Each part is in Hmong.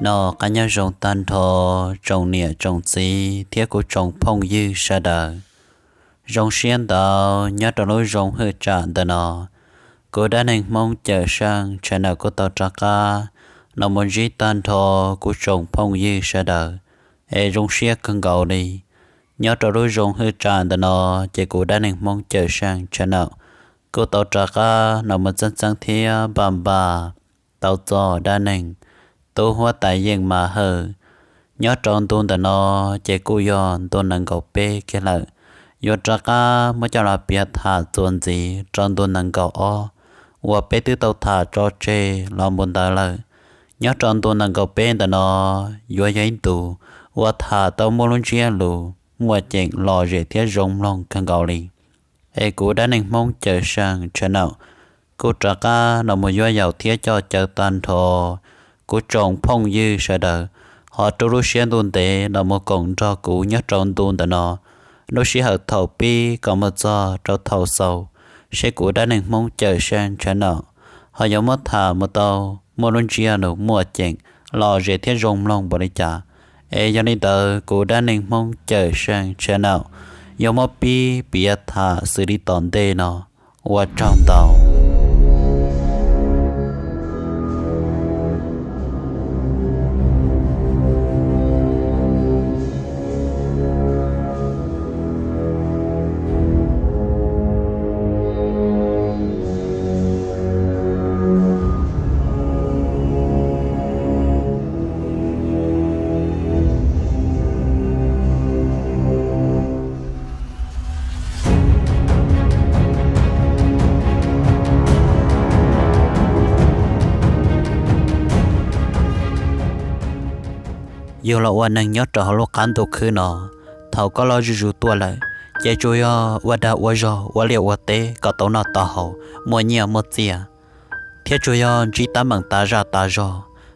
No qab nyob zoo tag nrho tsoom niam tsoom txiv thiab kuv tsoom phooj ywg sawv daws. Zoo siab ntau, nyob rau lub zoo hwj tsam ntawm no, kuv dab neeg Hmoob Cawm Seej channel kuj tau rov qab los mus ntsib tag nrho kuv tsoom phooj ywg sawv daws, es zoo siab kawg nkaus li. Nyob rau lub zoo hwj tsam ntawm no, ces kuv dab neeg Hmoob Cawm Seej channel kuj tau rov qab los mus txeeb txeeb thiab npaj npaj tau txog dab neeg tub huab tais Yeej Mas Hawj. Nyob rau ntu ntawm no ces kuj yog ntu nees nkaum peb kiag lawm, yuav rov qab muab coj los piav tham txuas ntxiv rau ntu nees nkaum ob uas peb twb tau tham tso tseg los mus ntawd lawm. Nyob rau ntu nees nkaum peb ntawm no yuav yog ib ntu uas tham tau muaj lub ntsiab lus muaj ceem lom zem thiab zoo mloog kawg nkaus li. Es kuv dab neeg Hmoob Cawm Seej channel kuj rov qab los mus yuav yaum thiab coj caw tag nrho kuv tsoom phooj ywg sawv daws ho rub lub siab ntuj ntev los mus koom nrog kuv nyob rau ntu ntawm no, lub sij hawm thaum pib kom mus txog rau thaum xaus, seb kuv dab neeg Hmoob Cawm Seej channel ho yuav muab tham mus tau muaj lub ntsiab lus muaj ceem lom zem thiab zoo mloog npaum li cas. Es yog li ntawd kuv dab neeg Hmoob Cawm Seej channel yuav muab pib piav tham xws li tom ntej no. Ua tsaug ntau. Yug los ua neeg nyob rau hauv lub qab ntuj khwb no, thaum koj loj zuj zus tuaj lawm, ces tsuas yog ua dag ua zog ua liaj ua teb kom tau noj tau haus muaj nyiaj muaj txiaj, thiab tsuas yog ntsib teeb meem tas zaj tas zog.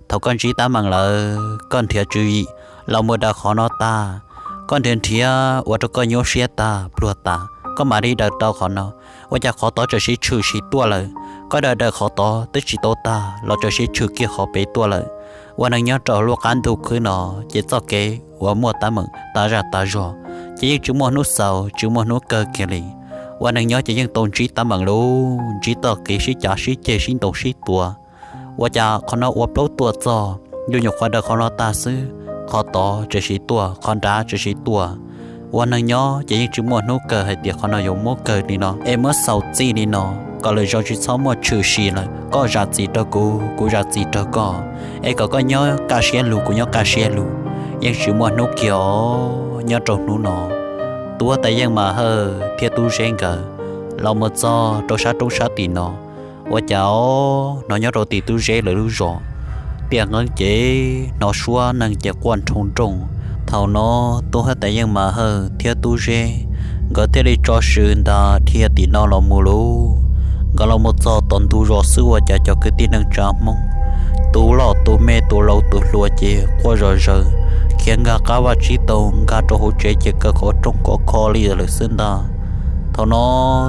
Thaum koj ntsib teeb meem lawm koj nrhiav tswv yim los mus daws qhov no tag, koj nrhiav nrhiav ua rau koj nyuaj siab tag pluag tas koj mam li daws tau qhov no, ua cas qhov tod txawm siv tshwm sim tuaj lawm. Koj daws daws qhov tod twb tsis tau tag los txawm siv tshwm kiag qhov pem tuaj lawm. Ua neeg nyob rau lub qab ntuj khwb no ces txoj kev uas muaj teeb meem tas zaj tas zog ces yeej tsis muaj hnub xaus tsis muaj hnub kawg kiag li. Ua neeg nyob ces yeej tau ntsib teeb meem lub ntsib txoj kev sib cav sib ceg sib ntaus sib tua. Ua cas qhov no ua plaub tuaj txog, yus nyuam qhuav daws qhov no tag xwb, qhov tod txawm siv tuaj, qhov nrad txawm siv tuaj. Ua neeg nyob ces yeej tsis muaj hnub kawg hais tias qhov no yuav muab kawg li no es muab xaus txij li no, kom lwm zaus tsis txhob muaj tshwm sim lawm, koj zam txim rau kuv, kuv zam txim rau koj, es kom koj nyob kaj siab lug kuv nyob kaj siab lug. Yeej tsis muaj hnub kiag os. Nyob rau hnub no, tub huab tais Yeej Mas Hawj thiab tub Zeb nkawd los mus txog rau sab roob sab tim no, ua cas os hnov nyob rau tim tub Zeb lawv lub zos tiaj nqeeb ces hnov suab neeg ces quaj nroo nrooj. Thaum no tub huab tais Yeej Mas Hawj thiab tub Zeb nkawd thiaj li tso sw nta dhia tim no los mus lauj. Nkawd los mus txog tom ntug zos xwb ua cas cov kwv tij neej tsa Hmoob, tus loj tus me tus laus tus hluas ces quaj zom zaws, khiav nkag qab vaj tsib taug nkag rau hauv tsev ces kaw qhov rooj kov kho li lawm xwb ntag. Thaum no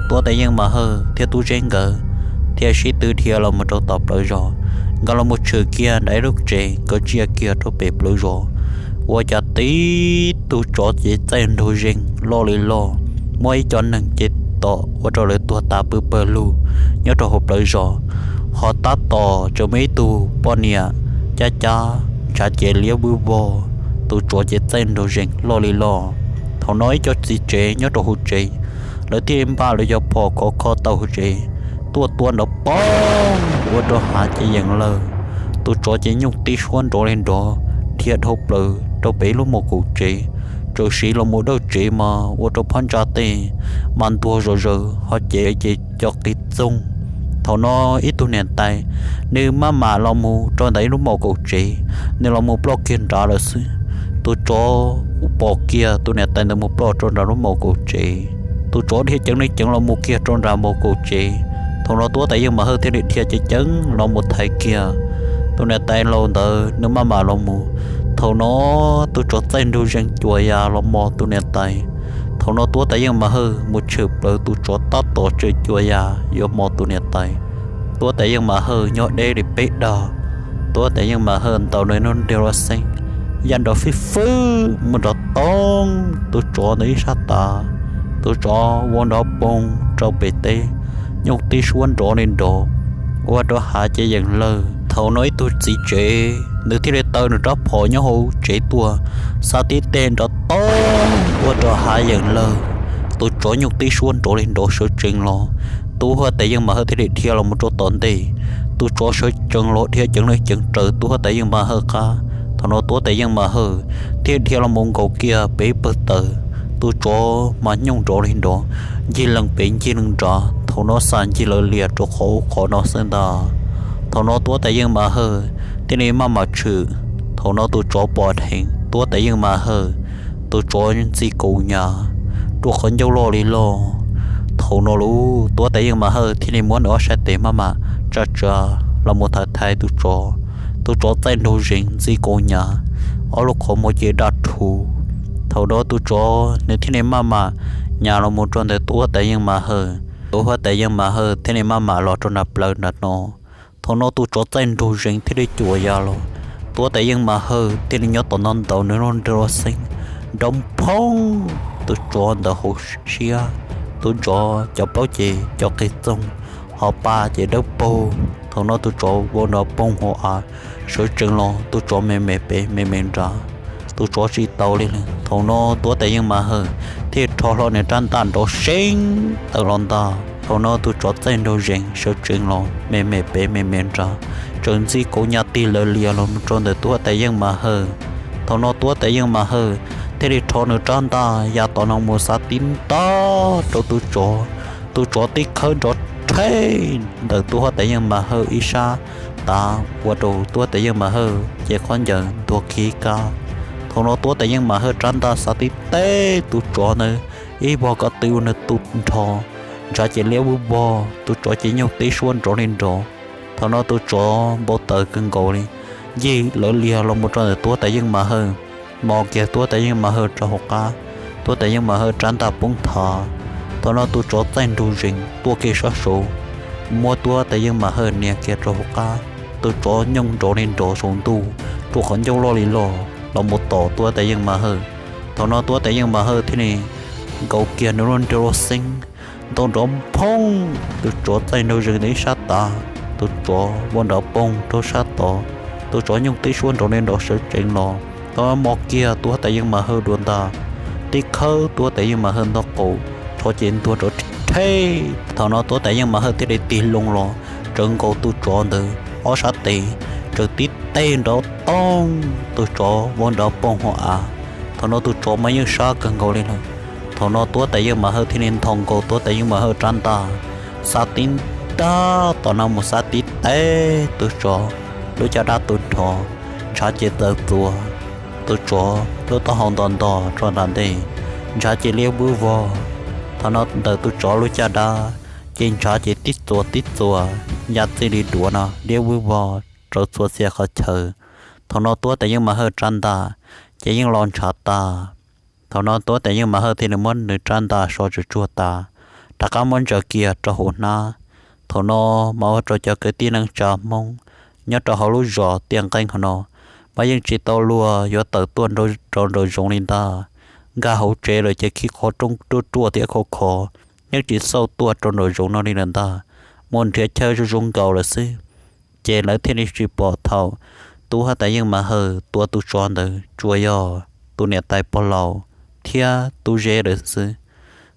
tub huab tais Yeej Mas Hawj thiab tub Zeb nkawd thiaj sib tw dhia los mus rau tom plawv zos. Nkawd los mus tshwm kiag ntawm ib lub tsev, nkawd ntsia kiag rau pem plawv zos, ua cas tib tug tsov ces txaij nraug zeeg loj li loj, muab ib co neeg ces tom ua rau lawv tuag tas pw pawg lug nyob rau hauv plawv zos. Ho tab tom tseem muaj ib tug poj niam cab cab ntshav ces liab vwj vog Tus tsov ces txaij nraug zees loj li loj. Thaum no ib co txiv tsev nyob rau hauv tsev, lawv thiaj li npaj lawv cov phom khov kho tau hauv tsev tuaj tua nrov poob ua rau hav ces yeem lawg. Tus tsov ces nyooj tib suab nrov li nrov dhia dhau plaws rau pem ib lub mos kaum tsev, txawm siv los mus dawj tsev mas ua rau phab ntsa tej mas ntuag zom zaws ho cev ces co qis txoog. Thaum no ib tug niam tais nws maj mam los mus rau ntawm ib lub mos kaum tsev, nws los mus ploj kiag nrad lawm xwb. Tus tsov pom kiag tus niam tais ntawd mus ploj rau nram lub mos kaum tsev, tus tsov dhia ceev li ceev los mus kiag rau nram mos kaum tsev. Thaum no Tuab Tais Yeej Mas Hawj thiaj li dhia ceev ceev los mus thaiv kiag tus niam tais laus ntawd nws maj mam los mus. Thaum no tus tsov txaij nraug zees cuas yas los mos tus niam tais. Thaum no Tuab Tais Yeej Mas Hawj mus tshwm plaws tus tsov tab tom tseem cuas yas yuav mos tus niam tais. Tuab Tais Yeej Mas Hawj nyob deb li peb dag. Tuab Tais Yeej Mas Hawj ntaus nws lub nrig lub xeeb, ya nrov fij fwb mus nrov toog tus tsov ntawd ib sab tav. Tus tsov vau nrov poog rau pem teb, nyooj tib suab nrov li nrov, ua rau hav ces yeem lawg. Thaum no ib tug txiv tsev nws thiaj li taw nws rab phom nyob hauv tsev tuaj, xa tib teg nrov toog ua rau hav yeem lawg. Tus tsov nyooj tib suab nrov li nrov sawv tsees los, Tuab Tais Yeej Mas Hawj thiaj li dhia los mus rau tom ntej. Tus tsov sawv tsees los dhia ceev li ceev raws Tuab Tais Yeej Mas Hawj qab. Thaum no Tuab Tais Yeej Mas Hawj thiaj dhia los mus nkaus kiag pem pawg taws. Tus tsov mas nyooj nrov li nrov, ncig lees pem ncig lees nrad, thaum no xa ncig lawv lias rau qhov ub qhov no xwb ntag. Thaum no Tuab Tais Yeej Mas Hawj thiaj li maj mam tshwm. Thaum no tus tsov pom dheev Tuab Tais Yeej Mas Hawj, tus tsov ntxi kaus hniav rua qhov ncauj loj li loj. Thaum no lub Tuab Tais Yeej Mas Hawj thiaj li muab nws ob sab tes maj mam tsa tsa los mus thaiv thaiv tus tsov. Tus tsov txaij nraug zees ntxi kaus hniav, ob lub qhov muag ces daj rhuv. Thaum no tus tsov nws thiaj li maj mam nyas los mus rau ntawm Tuab Tais Yeej Mas Hawj. Tuab Tais Yeej Mas Hawj thiaj li maj mam los rau nram plawv nram no. Thaum no tus tsov txaij nraug zees thiaj li cuam yas los. Tuab Tais Yeej Mas Hawj thiaj li nyob tom no ntaus nws lub nrig lub xeeb, nrov phoog tus tsov ntawd hauv siab. Tus tsov cov plaub ces co qis txoog, ho pa ces dawb paug. Thaum no tus tsov vau nrov poog hauv av, sawv tsees los tus tsov me me pem me me nrad, tus tsov tsis tau li lawm. Thaum no Tuab Tais Yeej Mas Hawj thiaj rho hlo nws rab ntaj nrov seeb tawm los ntag. Thaum no tus tsov txaij nraug zees sawv tsees los me me pem me me nrad, tseem ntxi kaus hniav tig lawv lias los rau ntawm Tuab Tais Yeej Mas Hawj. Thaum no Tuab Tais Yeej Mas Hawj thiaj li rho nws rab ntaj ya tom no mus xav tib ntaj rau tus tsov. Tus tsov tib khawb nrov rheb ntawm Tuab Tais Yeej Mas Hawj ib sab tav ua rau Tuab Tais Yeej Mas Hawj ces khaub ncaws ntuag khib kab. Thaum no Tuab Tais Yeej Mas Hawj rab ntaj xav tib teb tus tsov ntawd ib vog ko tw ua nws tu nrho, ntshav ces liab vog vog, tus tsov ces nyooj tib suab nrov li nrov. Thaum no tus tsov npau taws kawg nkaus li, ncig lawv lias los mus rau ntawm Tuab Tais Yeej Mas Hawj, mos kiag Tuab Tais Yeej Mas Hawj rau hauv qab. Tuab Tais Yeej Mas Hawj rab ntaj poob thav. Thaum no tus tsov txaij nraug zees tuaj kiag sab saud, muab Tuab Tais Yeej Mas Hawj nias kiag rau hauv qab. Tus tsov nyooj nrov li nrov saum ntuj, rua qhov ncauj loj li loj los mus tom Tuab Tais Yeej Mas Hawj. Thaum no Tuab Tais Yeej Mas Hawj thiaj li nkaus kiag nws lub nrig lub xeeb, ntaus nrov phoog, tus tsov txaij nraug zees ntawm ib sab tav, tus tsov vau nrov poog rau sab tod. Tus tsov nyooj tib suab nrov li nrov sawv tsees los, thaum no mos kiag Tuab Tais Yeej Mas Hawj dua ntaj, tib khawb Tuab Tais Yeej Mas Hawj ntog qaum, tsov ces ntuag nrov rheb. Thaum no Tuab Tais Yeej Mas Hawj thiaj li tig loo los, tsawv nkaus tus tsov ntawd ob sab tes, tsawv tib teg nrov toog, tus tsov vau nrov poog hauv av. Thaum no tus tsov mas yeej sab kawg nkaus li lawm. Thaum no Tuab Tais Yeej Mas Hawj thiaj li nthos nkaus Tuab Tais Yeej Mas Hawj rab ntaj, xav tib ntaj tom no mus xav tib teg tus tsov lub caj dab tu nrho, ntshav ces txawm txuas, tus tsov lub taub hau nto nto rau nram ntej, ntshav ces liab vog vog. Thaum no ntawm tus tsov lub caj dab ces ntshav ces tib txuas tib txuas, ya txij li duav no liab vog vog rau txhua txhia qhov chaw. Thaum no Tuab Tais Yeej Mas Hawj rab ntaj ces yeej los ntshav tas. Thaum no Tuab Tais Yeej Mas Hawj thiaj li muab nws rab ntaj so tsuag tsuag tas, rov qab muab ntsaws kiag rau hauv hnab. Thaum no mas ua rau cov kwv tij neej tsa Hmoob nyob rau hauv lub zos Tiaj Nqeeb hauv no mas yeej tsis tau luag yuav tawm tuaj rau nraum zoov li ntag. Nkag hauv tsev lawm ces khi qhov rooj ruaj ruaj thiab khov kho, yeej tsis xauj tuaj rau nraum zoov no li lawm ntag. Mus nrhiav chaw zoo zoo nkaus lawm xwb. Ces lawv thiaj li tsis pom thaum Tub huab tais Yeej Mas Hawm tua tus tsov ntawd tsuas yog tus niam tais pog laus thiab Tub Zeb lawm xwb.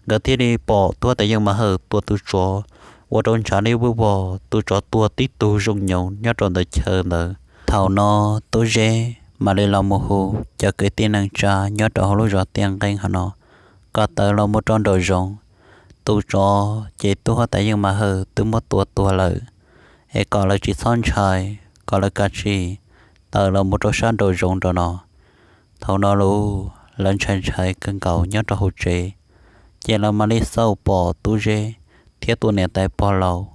Nkawd thiaj li pom Tub huab tais Yeej Mas Hawm tua tus tsov ua rau ntshav liab vog, tus tsov tuag tib tug zoo nyoos nyob rau ntawm chaw ntawd. Thaum no Tub Zeb mam li los mus hu cov kwv tij neej tsa nyob rau hauv lub zos Tiaj Nqeeb hauv no kom tawm los mus rau nraum zoov. Tus tsov ces Tub huab tais Yeej Mas Hawm twb muab tua tuag lawm, es kom lawv tsis txhob ntshai, kom lawv kav tsij tawm los mus rau sab nraum zoov rau no. Thaum no lawv ntshai ntshai kawg nkaus nyob rau hauv tsev, ces lawv mam li xauj pom Tub Zeb thiab tus niam tais pog laus,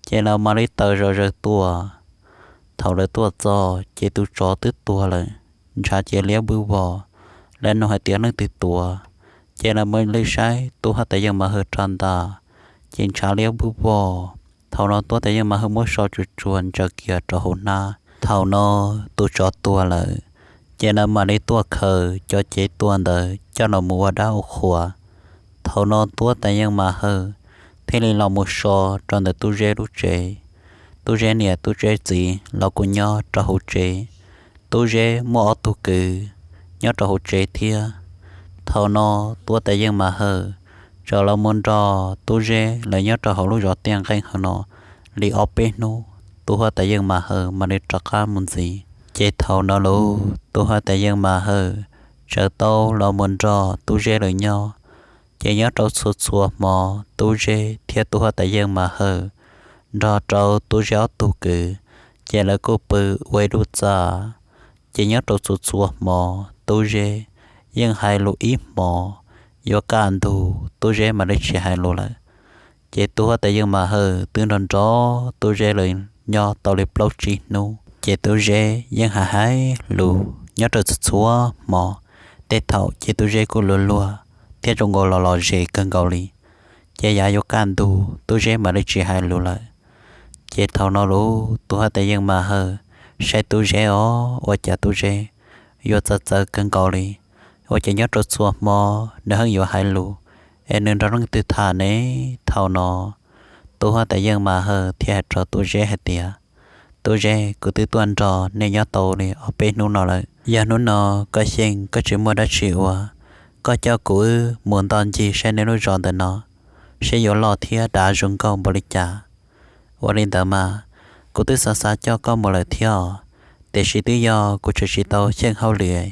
ces lawv mam li tawm zom zaws tuaj. Thaum lawv tuaj txog ces tus tsov twb tuag lawm, ntshav ces liab vog, lawv nug hais tias leej twg tua, ces lawv mam li saib Tub huab tais Yeej Mas Hawm rau ntawd, ces ntshav liab vog. Thaum no Tub huab tais Yeej Mas Hawm muab so tsuag tsuag ntsaws kiag rau hauv hnab. Thaum no tus tsov tuag lawm, ces lawv mam li tuaj khaws cov cev tua ntawd coj los mus ua dab ua qhuas. Thaum no Tub huab tais Yeej Mas Hawm thiaj li los mus so rau ntawm Tub Zeb lub tsev. Tub Zeb niam Tub Zeb txiv los kuj nyob rau hauv tsev. Tub Zeb muaj ob tug kwv nyob rau hauv tsev thiab. Thaum no Tub huab tais Yeej Mas Hawm txawm los mus nrog Tub Zeb lawv nyob rau hauv lub zos Tiaj Nqeeb hauv no li ob peb hnub, Tub huab tais Yeej Mas Hawm mam li rov qab mus ntxiv. Ces thaum no lawm Tub huab tais Yeej Mas Hawm txawm tau los mus nrog Tub Zeb lawv nyob. Ces nyob rau txhua txhua hmo, Tub Zeb thiab Tub huab tais Yeej Mas Hawm nrog rau Tub Zeb ob tug kwv, ces lawv kuj pw ua ib lub txaj. Ces nyob rau txhua txhua hmo, Tub Zeb yeej hais lus ib hmos, yuav kaj ntug Tub Zeb mam li tsis hais lus lawm. Ces Tub huab tais Yeej Mas Hawm twb nrog nrog Tub Zeb lawv nyob tau li plaub tsib hnub, ces Tub Zeb yeej hais hais lus nyob rau txhua txhua hmo. Tej thaum ces Tub Zeb kuj luag luag thiab zoo nkaus los lom zem kawg nkaus li, ces yav yuav kaj ntug Tub Zeb mam li tsis hais lus lawm. Ces thaum no lawm Tub huab tais Yeej Mas Hawm saib Tub Zeb os, ua cas Tub Zeb yuav txawv txawv kawg nkaus li, ua cas nyob rau txhua hmo nws yeej yuav hais lus, es nws nrog leej twg tham ne? Thaum no Tub huab tais Yeej Mas Hawm thiaj hais rau Tub Zeb hais tias, Tub Zeb, kuv twb tuaj nrog nej nyob tau li ob peb hnub no lawm. Yog hnub no koj xyeej koj tsis muaj dab tsi ua, koj coj kuv wb mus ntoj ncig saib nej lub zos ntawm no, seb yuav loj thiab dav zoo nkauj npaum li cas. Ua li ntawd mas, kuv twb xav xav coj koj mus lawm thiab, tiam sis twb yog kuv tseem tsis tau xyeej hauj lwm,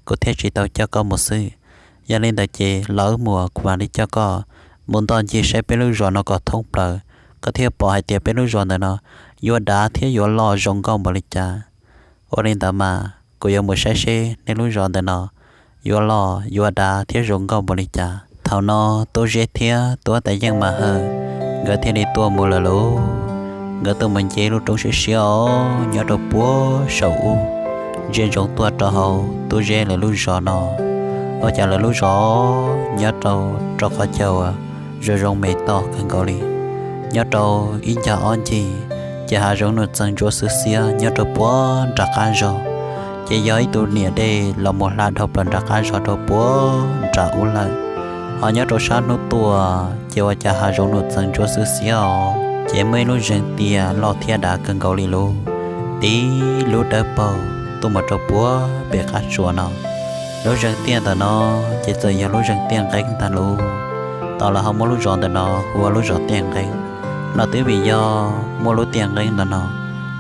kuv thiaj tsis tau coj koj mus xwb. Yog li ntawd ces los wb mus, kuv mam li coj koj mus ntoj ncig saib peb lub zos no kom thoob plaws, koj thiaj pom hais tias peb lub zos ntawm no yuav dav thiab yuav loj zoo nkauj npaum li cas. Ua li ntawd mas kuv yuav mus saib seb nej lub zos ntawm no yuav loj yuav dav thiab zoo nkauj npaum li cas. Thaum no Tub Zeb thiab Tub huab tais Yeej Mas Hawm nkawd thiaj li tuaj mus lawm lauj. Nkawd tuaj mus nce lub roob siab siab os, nyob rau puag saum ub, ntsia ntsoov tuaj rau hauv Tub Zeb lawv lub zos no. Ua cas lawv lub zos nyob rau, rau qhov chaw uas zoo zoo me toj kawg nkaus li. Nyob rau ib ncag ob ncig, ces hav zoov num txeeg ntsuab xwb xiab nyob rau puag nram qab zog, ces yog ib tug niam dej los mus hla dhau plaws nram qab zog rau puag nram ub lawm. Ho nyob rau sab hnub tuaj ces ua cas hav zoov num txeeg ntsuab xwb xiab os, ces muaj ib lub zeeg tiaj loj thiab dav kawg nkaus li lauj, tib lub dawb paug tuaj mus rau puag pem qab tsuas no. Lub zeeg tiaj ntawm no ces txawm yog lub zeeg Tiaj Nqeeb ntag lauj. Tos lawv ho muab lub zos ntawm no hu ua lub zos Tiaj Nqeeb no twb vim yog muaj lub tiaj nqeeb ntawm no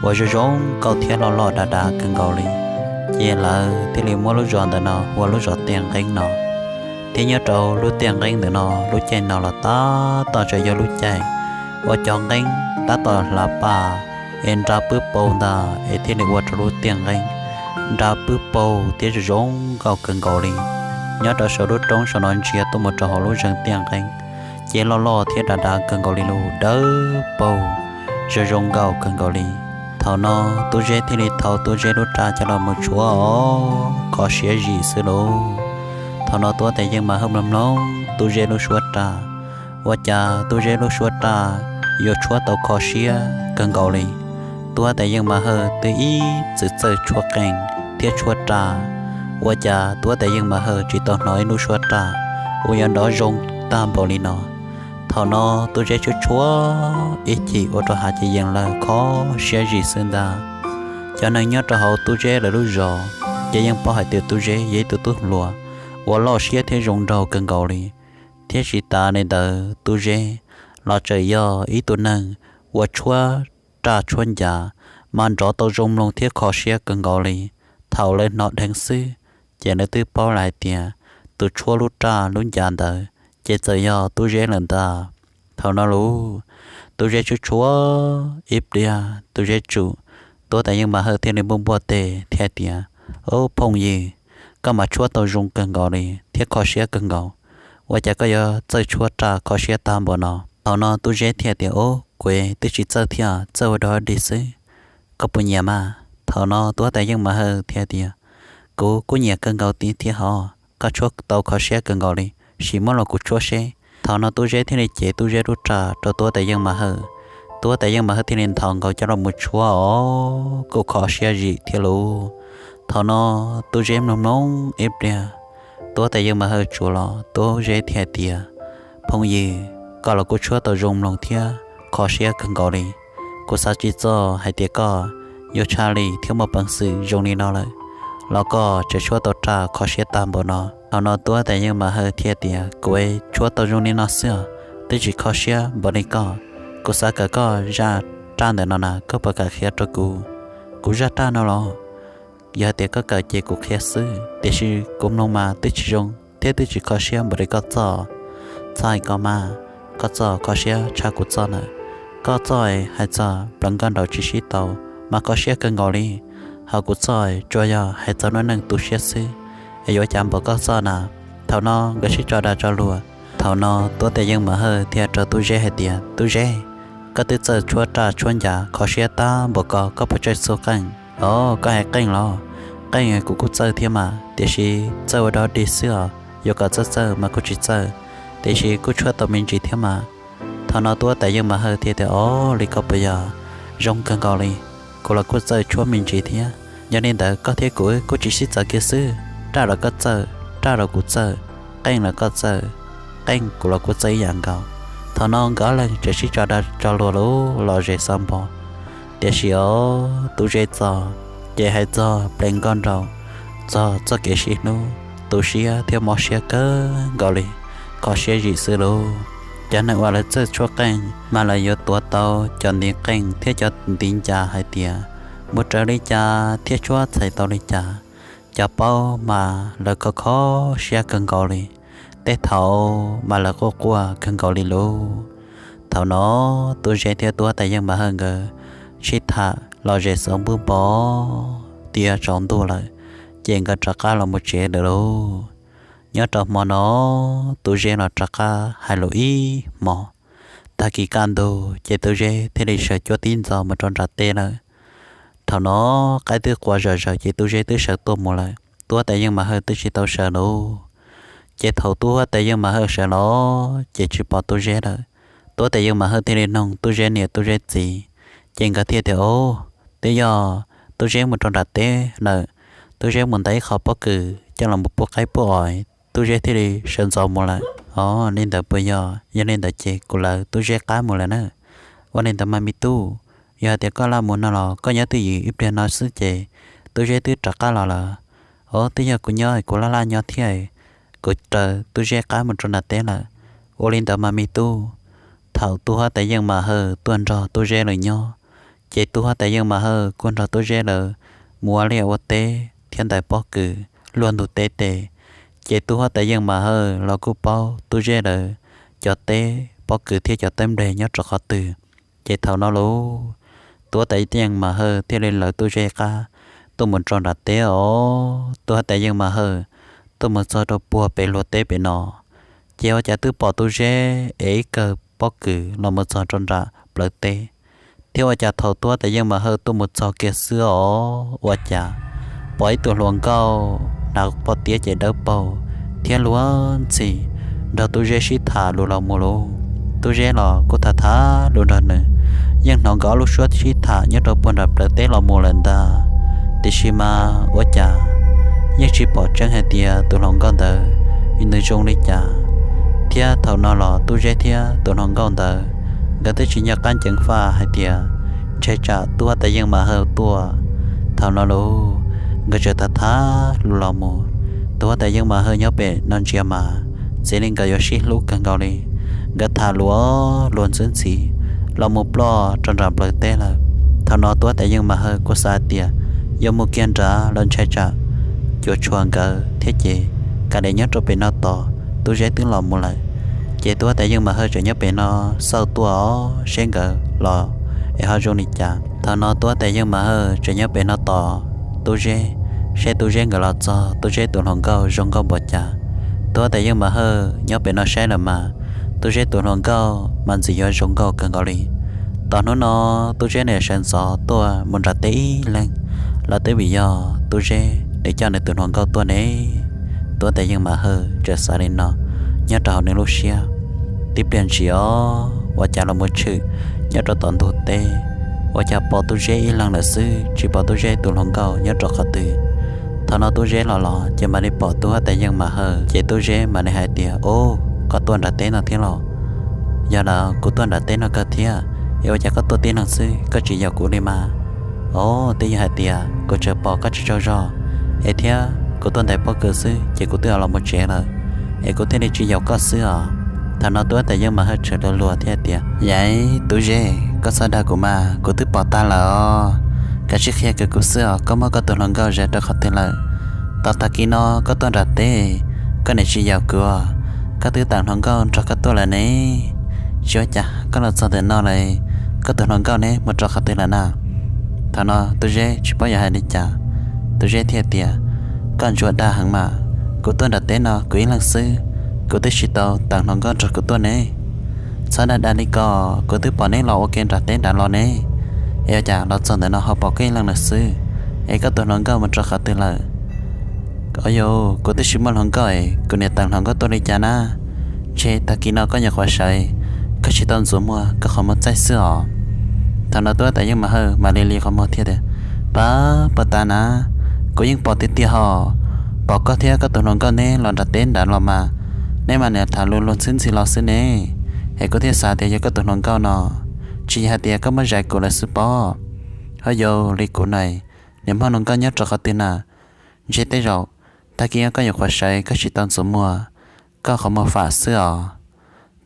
uas zoo zoo nkauj thiab loj loj dav dav kawg nkaus li, ces lawv thiaj li muab lub zos ntawm no hu ua lub zos Tiaj Nqeeb no. Thiab nyob rau lub tiaj nqeeb ntawm no lub caij no los tab tom tseem yog lub caij uas cov nqeeb tab tom hlav paj es nra pwb paug ntag, es thiaj li ua rau lub tiaj nqeeb nra pwb paug thiab zoo zoo nkauj kawg nkaus li. Nyob rau saum lub roob saum no ntsia tuaj mus rau hauv lub zeeg Tiaj Nqeeb, ces loj loj thiab dav dav kawg nkaus li lauj, dawb paug zoo zoo nkauj kawg nkaus li. Thaum no Tub Zeb thiaj li thau Tub Zeb lub raj coj los mus tshuab os, kho siab zim xwb lauj. Thaum no Tub Huab Tais Yeej Mas Hawj mloog mloog Tub Zeb lub suab raj, ua cas Tub Zeb lub suab raj yuav tshuab tau kho siab kawg nkaus li. Tub Huab Tais Yeej Mas Hawj twb ib txwm txawj tshuab qeej thiab tshuab raj, ua cas Tub Huab Tais Yeej Mas Hawj tsis tau hnov ib lub suab raj uas yuav nrov zoo tag npaum li no. Thaum no Tub Zeb tshuab tshuab ib chim ua rau hav ces yees lawm kho siab zim xwb ntag. Cov neeg nyob rau hauv Tub Zeb lawv lub zos ces yeej paub hais tias Tub Zeb yog ib tug tub hluas uas loj siab thiab zoo nraug kawg nkaus li. Thiab tsis tas li ntawd, Tub Zeb los tseem yog ib tug neeg uas tshuab raj tshuab ncav mas nrov tau zoo mloog thiab kho siab kawg nkaus li. Thaum lawv hnov dheev xwb ces lawv twb paub lawm hais tias tus tshuab lub raj lub ncav ntawd ces txawm yog Tub Zeb lawm ntag. Thaum no lauj, Tub Zeb tshuab tshuab ib pliag, Tub Zeb tsum Tub Huab Tais Yeej Mas Hawj thiaj li npuaj npuaj tes thiab hais tias, Au phooj ywg, koj mas tshuab tau zoo kawg nkaus li thiab kho siab kawg nkaus, ua cas koj yuav txawj tshuab raj kho siab tag npaum no? Thaum no Tub Zeb thiaj tias, Au, kuv twb tsis txawj thiab, txawj ua dog dig xwb, koj puas nyiam mas? Thaum no Tub Huab Tais Yeej Mas Hawj thiaj tias, Kuv kuj nyiam kawg nkaus li thiab hos, koj tshuab tau kho siab kawg nkaus li, sim muab los kuv tshuab seb. Thaum no Tub Zeb thiaj li cev Tub Zeb lub raj rau Tub Huab Tais Yeej Mas Hawj. Tub Huab Tais Yeej Mas Hawj thiaj li nthos nkaus coj los mus tshuab os, kuj kho siab zim thiab lauj. Thaum no Tub Zeb mloog mloog ib pliag, Tub Huab Tais Yeej Mas Hawj tsuas los, Tub Zeb thiaj hais tias, Phooj ywg, koj los kuj tshuab tau zoo mloog thiab kho siab kawg nkaus li. Kuv xav tsis txog hais tias koj yuav tshaj lij thiab muaj peev xwm zoo li no lawm, los koj tseem tshuab tau raj kho siab tag npaum no. Thaum no Tub Huab Tais Yeej Mas Hawj thiaj tias, Kuv tshuab tau zoo li no xwb os, twb tsis kho siab npaum li koj. Kuv xav kawm koj zaj raj ntawm no na, koj puas kam qhia rau kuv? Kuv zaj raj no los? Yog hais tias koj kawm ces kuv qhia xwb, tiam sis kuv mloog mas twb tsis zoo thiab twb tsis kho siab npaum li koj txoj. Txhob hais koj mas, koj txoj kho siab tshaj kuv txoj lawm. Koj txoj hais txog plaws nkauj nraug tsis sib tau mas kho siab kawg nkaus li, hos kuv txoj tsuas yog hais txog lub neej tu siab xwb, es yuav cas npaum koj txoj na. Thaum no nkawd sib tso dag tso luag. Thaum no Tub Huab Tais Yeej Mas Hawj thiaj rau Tub Zeb hais tias, Tub Zeb, koj twb txawj tshuab raj tshuab ncav kho siab tag npaum ko, koj puas txawj xu qeej? Os, koj hais qeej los? Qeej kuv kuj txawj thiab mas, tiam sis txawj ua dog dig xwb os, yuav kom txawj txawj mas kuj tsis txawj, tiam sis kuj tshuab tau me ntsis thiab mas. Thaum no Tub Huab Tais Yeej Mas Hawj thiaj tias, Os, li ko puas yog? Zoo kawg nkaus li, kuv los kuj txawj tshuab me ntsis thiab. Yog li ntawd koj thiab kuv kuj tsis sib txawv kiag xwb, raj los koj txawj, raj los kuv txawj, qeej los koj txawj, qeej kuv los kuj txawj ib yam nkaus. Thaum no nkawd ob leeg tseem sib tso dag tso luag lub lom zem xav npog. Tiam sis os, Tub Zeb txoj ces hais txog plaws nkauj nraug, txog txoj kev sib hlub, tu siab thiab mob siab kawg nkaus li, kho siab zim xwb lauj. Cov neeg uas lawv txawj tshuab qeej mas lawv yuav tuav tau cov ntiv qeej thiab cov ntiv ncav hais tias mus raws li cas thiab tshuab txhais tau li cas. Cov paub mas lawv kho kho siab kawg nkaus li, tej thaum mas lawv quaj quaj kawg nkaus li lauj. Thaum no Tub Zeb thiab Tub Huab Tais Yeej Mas Hawj nkawd sib tham lom zem xav npub npo, tiav tsaus ntuj lawm, ces nkawd rov qab los mus tsev lawm lauj. Nyob rau hmo no Tub Zeb los rov qab hais lus ib hmo. Tag kis kaj ntug ces Tub Zeb thiaj li sawv cuab tib ntxov mus rau nram teb lawm. Thaum no qaib twb qua zom zaws ces Tub Zeb twb sawv tuaj mus lawm, Tub Huab Tais Yeej Mas Hawj twb tsis tau sawv lauj. Ces thaum Tub Huab Tais Yeej Mas Hawj sawv los ces tsis pom Tub Zeb lawm. Tub Huab Tais Yeej Mas Hawj thiaj li noog Tub Zeb niam Tub Zeb txiv, ces nkawd thiaj tias, Au, twb yog Tub Zeb mus rau nram teb lawm, Tub Zeb mus ntais ib qho pob kws coj los pub qaib pub os, Tub Zeb thiaj li sawv ntxov mus lawm. Os, li ntawd puas yog? Yog li ntawd ces kuv lawv Tub Zeb qab mus lawm na. Ua li ntawd mas me tub, yog hais tias koj laj mus no los koj nyob twj ywm ib pliag no xwb ces Tub Zeb twb rov qab los lawm. Os, twb yog kuv nyob kuv laj laj nyob thiab, kuv raws Tub Zeb qab mus rau nram teb lawm. Ua li ntawd mas me tub. Thaum Tub Huab Tais Yeej Mas Hawj tuaj nrog Tub Zeb lawv nyob, ces Tub Huab Tais Yeej Mas Hawj kuj nrog Tub Zeb lawv mus ua liaj ua teb thiab ntais pob kws luag ntug teb tes. Ces Tub Huab Tais Yeej Mas Hawj los kuj paub Tub Zeb lawv cov teb pob kws thiab cov teb nplej nyob rau qhov twg. Ces thaum no lauj, Tub Huab Tais Yeej Mas Hawj thiaj li lawv Tub Zeb qab tuaj mus rau nram teb os. Tub Huab Tais Yeej Mas Hawj tuaj mus txog rau puag pem luag teb pem no, ces ua cas twb pom Tub Zeb ev ib kawm pob kws los mus txog rau nram plawv teb, thiab ua cas thaum Tub Huab Tais Yeej Mas Hawj tuaj mus txog kiag xwb os, ua cas pom ib tug hluas nkauj hnav pob tiab ces dawb paug thiab luag ntxhi nrog Tub Zeb sib tham lus los mus lauj. Tub Zeb los kuj tham tham lus nrog nws, yeej hnov nkawd ob lub suab sib tham nyob rau puag nram plawv teb los mus lawm ntag. Tiam sis mas ua cas yeej tsis pom tseeb hais tias tus hluas nkauj ntawd nws zoo li cas. Thiab thaum no los Tub Zeb thiab tus hluas nkauj ntawd nkawd twb tsis nco qab ceev faj hais tias ntshe tsam Tub Huab Tais Yeej Mas Hawj tuaj. Thaum no lauj, nkawd tseem tham tham lus los mus. Tus huab tais Yeej Mas Hawj nyob pem no ntsia mas txij li nkawd yuav sib hlub kawg nkaus li. Nkawd tham luag luag ntxwb ntxiv los mus ploj rau nram plawv teb lawm. Thaum no tus huab tais Yeej Mas Hawj kuj xav tias yuav mus kiag nrad los ntshai tsam cuam tshuam nkawd thiab ces kav liam nyob rau pem no tos, Tub Zeb twb los mus lawm. Ces tus huab tais Yeej Mas Hawj tseem nyob pem no xauj tuaj seb nkawd los es ho zoo li cas. Thaum no tus huab tais Yeej Mas Hawj tseem nyob pem no tos Tub Zeb, seb Tub Zeb nkawd los txog Tub Zeb tus hluas nkauj zoo nkauj npaum cas. Tus huab tais Yeej Mas Hawj nyob pem no saib lawm mas Tub Zeb tus hluas nkauj mas ntxim yuav zoo nkauj kawg nkaus li. Tom hnub no Tub Zeb nws sawv ntxov tuaj mus nram teb ib leeg los twb vim yog Tub Zeb nws coj nws tus hluas nkauj tuaj ne. Tus huab tais Yeej Mas Hawj tseem xav li no nyob rau hauv nws lub siab. Tib pliag ntshis os, ua cas los mus tshwm nyob rau tom ntug teb, ua cas pom Tub Zeb ib leeg lawm xwb, tsis pom Tub Zeb tus hluas nkauj nyob rau qhov twg. Thaum no Tub Zeb los los ces mam li pom tus huab tais Yeej Mas Hawj, ces Tub Zeb mam li hais tias, Ub, koj tuaj nram teb no thiab los? Yog lawm, kuv tuaj nram teb no kawg thiab. Es ua cas koj tuaj tib leeg xwb, koj tsis yaum kuv li mas? Os, twb yog hais tias kuv tseem pom koj tsis tsaug zog es thiab kuv tuaj ntais pob kws xwb ces kuv twb los mus tsev lawm, es kuv thiaj li tsis yaum koj xwb os. Thaum no tus huab tais Yeej Mas Hawj tseem luag luag thiab tias, Yam, Tub Zeb, koj txhob dag kuv mas, kuv twb pom tag lawm os. Kav tsij qhia kiag kuv xwb os, koj muab koj tus hluas nkauj zais rau qhov twg lawm? Tos tag kis no koj tuaj nram teb, koj niam tsis yaum kuv os, koj twb teem hluas nkauj nrog koj tuaj lawm ne. Tsis ua cas, koj los txog ntawm no lawm, koj tus hluas nkauj neb mus rau qhov twg lawm na? Thaum no Tub Zeb tsis paub yuav hais li cas, Tub Zeb thiaj tias, Koj ntsuas dag heev mas, kuv tuaj nram teb no kuv ib leeg xwb, kuv twb tsis tau teem hluas nkauj nrog kuv tuaj ne. Txhob dag dag li ko, kuv twb pom neb los ua ke nram teb nrad los ne. Es ua cas los txog ntawm no ho pom koj ib leeg lawm xwb? Es koj tus hluas nkauj mus rau qhov twg lawm? Au yau, kuv twb tsis muaj hluas nkauj es kuv niam teem hluas nkauj tuaj li cas na? Ntshe tag kis no koj nyuam qhuav sawv, koj tsis tau ntxuav muag koj qhov muag txaij xwb os. Thaum no tus huab tais Yeej Mas Hawj mam li li qhov muag thiab tias, Pab, puas tas na? Kuv yeej pom tiag tiag hos, pom koj thiab koj tus hluas nkauj neb los nram teb nrad los mas, neb mas niam tham lus luag ntxhi ntxhi los xwb ne. Es kuv thiaj xav tias yog koj tus hluas nkauj no, tsis yog hais tias koj muab zais kuv lawm xwb pob. Au yau, li kuv na, niam muaj hluas nkauj nyob rau qhov twg na? Ntshe tej zaum tag kis koj nyuam qhuav sawv koj tsis tau ntxuav muag koj qhov muag fam xwb os.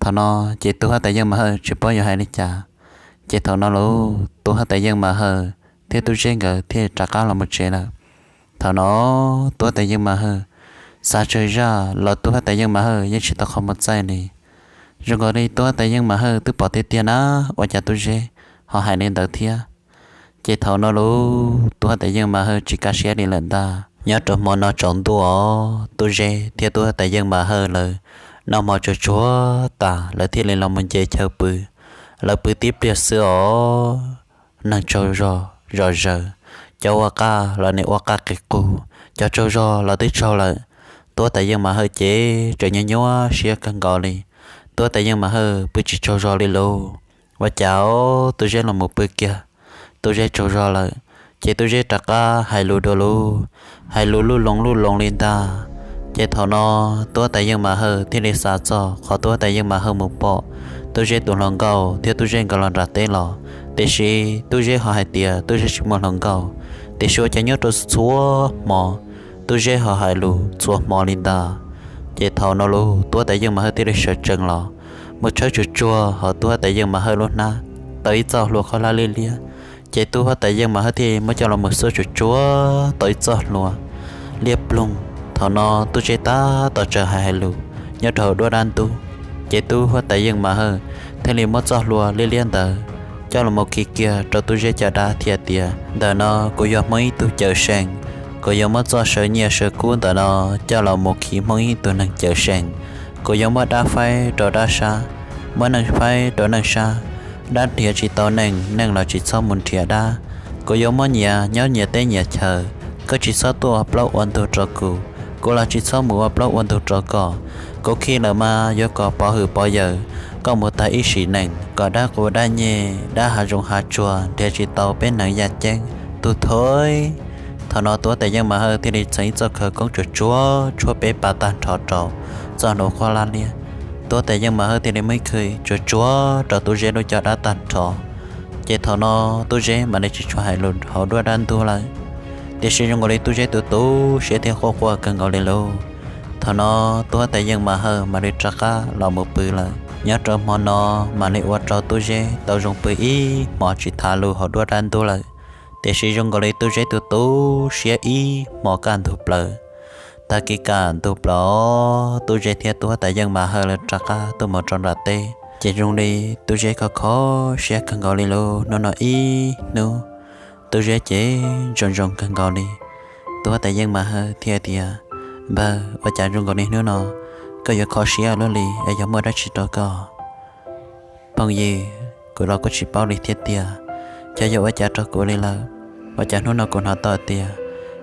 Thaum no ces tus huab tais Yeej Mas Hawj tsis paub yuav hais li cas. Ces thaum no lauj, tus huab tais Yeej Mas Hawj thiab Tub Zeb nkawd thiaj rov qab los mus tsev lawm. Thaum no tus huab tais Yeej Mas Hawj xav tsawg zaj los tus huab tais Yeej Mas Hawj yeej tsis tau qhov muag txaij li. Zoo nkaus li tus huab tais Yeej Mas Hawj twb pom tiag tiag na, ua cas Tub Zeb ho hais li ntawd thiab. Ces thaum no lauj, tus huab tais Yeej Mas Hawj tsis kaj siab li lawm ntag. Nyob rau hmo no tsaus ntuj os, Tub Zeb thiab tus huab tais Yeej Mas Hawj lawv noj hmo tsuag tsuag tas lawv thiaj li los mus nce chaw pw. Lawv pw tib pliag xwb os, neeg tsaug zog zom zaws, cov ua qaj los nim ua qaj qis qus, cov tsaug zog los twb tsaug lawm. Tus huab tais Yeej Mas Hawj ces tseem nyuaj nyuaj siab kawg nkaus li. Tus huab tais Yeej Mas Hawj pw tsis tsaug zog li lauj. Ua cas Tub Zeb los mus pw kiag, Tub Zeb tsaug zog lawm, ces Tub Zeb rov qab hais lus dua lauj, hais lus luj loos luj loos li ntag. Ces thaum no tus huab tais Yeej Mas Hawj thiaj li xav txog qhov tus huab tais Yeej Mas Hawj mus pom Tub Zeb tus hluas nkauj thiab Tub Zeb nkawd los nram teb los, tiam sis Tub Zeb ho hais tias Tub Zeb tsis muaj hluas nkauj, tiam sis ua cas nyob rau txhua hmo Tub Zeb ho hais lus txhua hmo li ntag. Ces thaum no lauj, tus huab tais Yeej Mas Hawj thiaj li sawv tsees los mus tshawb tsuag tsuag hauv tus huab tais Yeej Mas Hawj lub hnab tau ib txoj hlua khaub hlab liab liab. Ces tus huab tais Yeej Mas Hawj thiaj muab coj los mus xuab tsuag tsuag tau ib txoj hlua liab ploog. Thaum no Tub Zeb tab tom tsaws hais hais lus nyob rau hauv duab dab ntub, ces tus huab tais Yeej Mas Hawj thiaj li muab txoj hlua liab liab ntawd coj los mus khi kiag rau Tub Zeb caj dab thiab tias, Ntawm no kuv yog Hmoob ib tug cawm seej, kuv yuav muab txoj saw nyiaj saw kub ntawm no coj los mus khi Hmoob ib tug neeg cawm seej. Kuv yuav muab dab faib rau dab sab, muab neeg faib rau neeg sab. Dab nrhiav tsis tau neeg, neeg los tsis txhob mus nrhiav dab. Kuv yuav muab nyias nyob nyias teb nyias chaw, koj tsis txhob tuaj ua plaub ua ntug rau kuv, kuv los tsis txhob mus ua plaub ua ntug rau koj. Kuv khi lawm mas yuav kom pov hwm pov yawm koj mus tag ib sim neej, kom dab qus dab nyeg, dab hav zoov hav tsuag nrhiav tsis tau peb neeg yaj ceeb. Tus thawj, thaum no tus huab tais Yeej Mas Hawj thiaj li txheev ib txoj khawv koob tsuag tsuag tshuab peb pas tag nrho rau txoj hlua khaub hlab liab. Tus huab tais Yeej Mas Hawj thiaj li muab ib khw tsuag tsuag rau Tub Zeb lub caj dab tag nrho. Ces thaum no Tub Zeb mam li tsis tshua hais lus hauv duab dab ntub lawm. Tiam sis zoo nkaus li Tub Zeb tus tu siab thiab quaj quaj kawg nkaus li lauj. Thaum no Tub Huab Tais Yeej Mas Hawj mam li rov qab los mus pw lawm. Nyob rau hmo no mam li ua rau Tub Zeb tau zoo pw ib hmos tsis thav lus hauv duab dab ntub lawm. Tiam sis zoo nkaus li Tub Zeb tus tu siab ib hmos kaj ntug plaws. Tag kis kaj ntug plaws, Tub Zeb thiab Tub Huab Tais Yeej Mas Hawj lawv rov qab tuaj mus rau nram teb, ces zoo li Tub Zeb kho kho siab kawg nkaus li lauj. Hnub no ib hnub Tub Zeb ces ntsoov ntsoov kawg nkaus li. Tub Huab Tais Yeej Mas Hawj thiaj tias, Npawg, ua cas zoo nkaus li hnub no koj yuav kho siab luaj li, es yog muaj dab tsi rau koj? Phooj ywg, kuv los kuj tsis paub li thiab tiag, xyov yog ua cas rau kuv li lawm. Ua cas hnub no kuv hnov tau tias,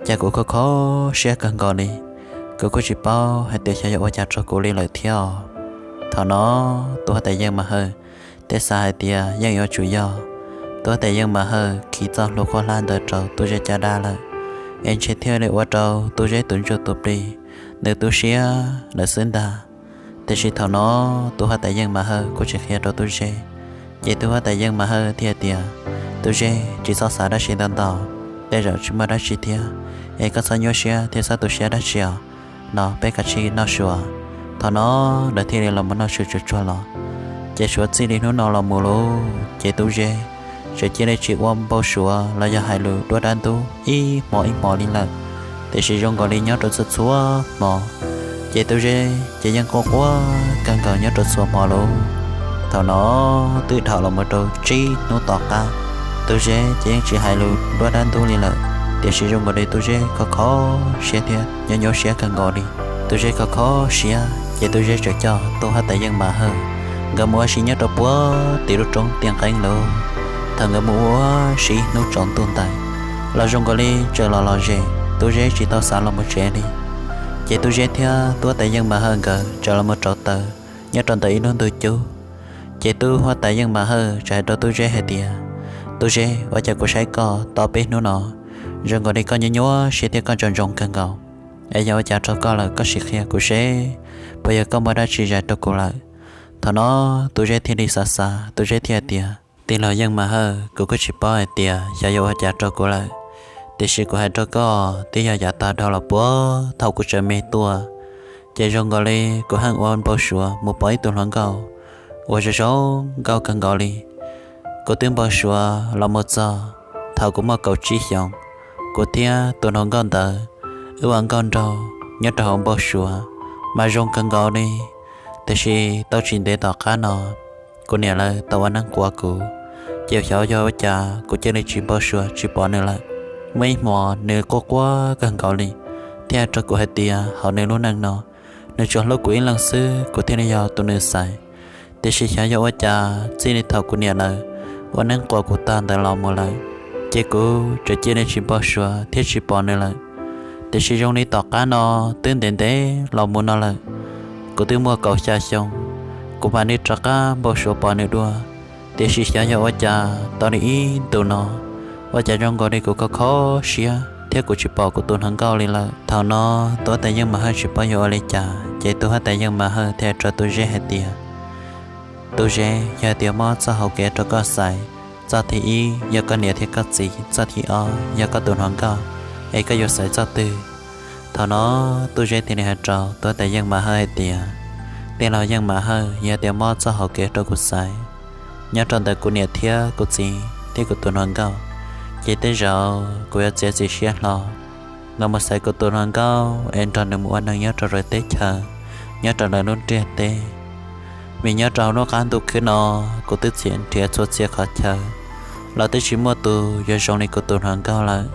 cas kuv kho kho siab kawg nkaus li. Kuv kuj tsis paub hais tias xyov yog ua cas rau kuv li lawm thiab os. Thaum no Tub Huab Tais Yeej Mas Hawj thiaj xav hais tias yeej yuav tsum yog Tub Huab Tais Yeej Mas Hawj khi txoj hlua qhuab hlab ntawd rau Tub Zeb caj dab lawm, es ntshe thiaj li ua rau Tub Zeb tus ntsuj tus plig nws tu siab lawm xwb ntag. Tiam sis thaum no Tub Huab Tais Yeej Mas Hawj kuj tsis qhia rau Tub Zeb, ces Tub Huab Tais Yeej Mas Hawj thiaj tias, Tub Zeb, tsis txhob xav dab tsi ntau ntau, tej zaum tsis muaj dab tsi thiab, es koj txhob nyuaj siab thiab txhob tu siab dab tsi os. No peb kav tsij noj su. Thaum no lawv thiaj li los mus noj su tsuag tsuag los. Ces suav txij li hnub no los mus lauj, ces Tub Zeb txawm cia li tsis ua npau suav los yog hais lus duab dab ntub ib hmo ib hmo li lawm. Tiam sis zoo nkaus li nyob rau txhua txhua hmo, ces Tub Zeb ces yeej quaj quaj kawg nkaus nyob rau txhua hmo lauj. Thaum no twb dhau los mus rau tsib hnub tom qab, Tub Zeb ces yeej tsis hais lus duab dab ntub li lawm. Tiam sis zoo nkaus li Tub Zeb kho kho siab thiab nyuaj nyuaj siab kawg nkaus li. Tub Zeb kho kho siab ces Tub Zeb txawm coj Tub Huab Tais Yeej Mas Hawj nkawd mus ua si nyob rau puag tim lub roob tiaj nqeeb lauj. Thaum nkawd mus ua si ib hnub tsaus ntuj ntawd los zoo nkaus li tseem los los zem, Tub Zeb tsis tau xav los mus tsev li. Ces Tub Zeb thiab Tub Huab Tais Yeej Mas Hawj nkawd txawm los mus rauv taws nyob rau ntawm ib lub ntug cub. Ces Tub Huab Tais Yeej Mas Hawj txawm hais rau Tub Zeb hais tias, Tub Zeb, ua cas kuv saib koj tau peb hnub no zoo nkaus li koj nyuaj nyuaj siab thiab koj ntsoov ntsoov kawg nkaus, es yog ua cas rau koj lawm koj sim qhia kuv seb puas yog koj muaj dab tsi zais rau kuv lawm. Thaum no Tub Zeb thiaj li xav xav, Tub Zeb thiaj tias, Tij laug Yeej Mas Hawj, kuv kuj tsis paub hais tias xyov yog ua cas rau kuv lawm, tiam sis kuv hais rau koj twb yog yav tag dhau los puag thaum kuv tseem me tuaj, ces zoo nkaus li kuv yeej ua npau suav mus pom ib tug hluas nkauj uas zoo zoo nkauj kawg nkaus li. Kuv twb npau suav los mus txog thaum kuv muaj kaum tsib xyoos, kuv thiab tus hluas nkauj ntawd wb ua nkauj nraug nyob rau hauv npau suav mas zoo kawg nkaus li. Tiam sis tau tsis ntev tom qab no kuv niam lawv tau ua neeb quas kuv, ces xyov yog ua cas kuv cia li tsis npau suav tsis pom nws lawm. Muaj ib hmos nws quaj quaj kawg nkaus li, thiaj hais rau kuv hais tias hauv nws lub neej no nws tsuas hlub kuv ib leeg xwb, kuv thiaj li yog tus nws xaiv. Tiam sis xyov yog ua cas txij li thaum kuv niam lawv ua neeb quas kuv tag ntawd los mus lawm, ces kuv txawm cia li tsis npau suav thiab tsis pom nws lawm. Tiam sis zoo li tom qab no twb ntev ntev los mus no lawm, kuv twb muaj kaum xya xyoo, kuv mam li rov qab npau suav pom nws dua. Tiam sis xyov yog ua cas tau li ib ntus no, ua cas zoo nkaus li kuv kho kho siab thiab kuv tsis pom kuv tus hluas nkauj li lawm. Thaum no Tub Huab Tais Yeej Mas Hawj tsis paub yuav ua li cas, ces Tub Huab Tais Yeej Mas Hawj thiaj hais rau Tub Zeb hais tias, Tub Zeb, yog hais tias muab txoj hau kev rau koj xaiv, txoj thib ib yog koj niam thiab koj txiv, txoj thib ob yog koj tus hluas nkauj, es koj yuav xaiv txoj twg? Thaum no Tub Zeb thiaj li hais rau Tub Huab Tais Yeej Mas Hawj hais tias, Tij laug Yeej Mas Hawj, yog tias muab txoj hau kev rau kuv xaiv nyob rau ntawm kuv niam thiab kuv txiv thiab kuv tus hluas nkauj, ces tej zaum kuv yuav txiav txim siab hlo los mus xaiv kuv tus hluas nkauj es nrog nws mus ua neej nyob rau lawv teb chaws, nyob rau lawv lub ntiaj teb. Vim nyob rau lub qab ntuj khwb no, kuv twb txiav nrhiav txhua txhia qhov chaw los twb tsis muaj tus yuav zoo li kuv tus hluas nkauj lawm.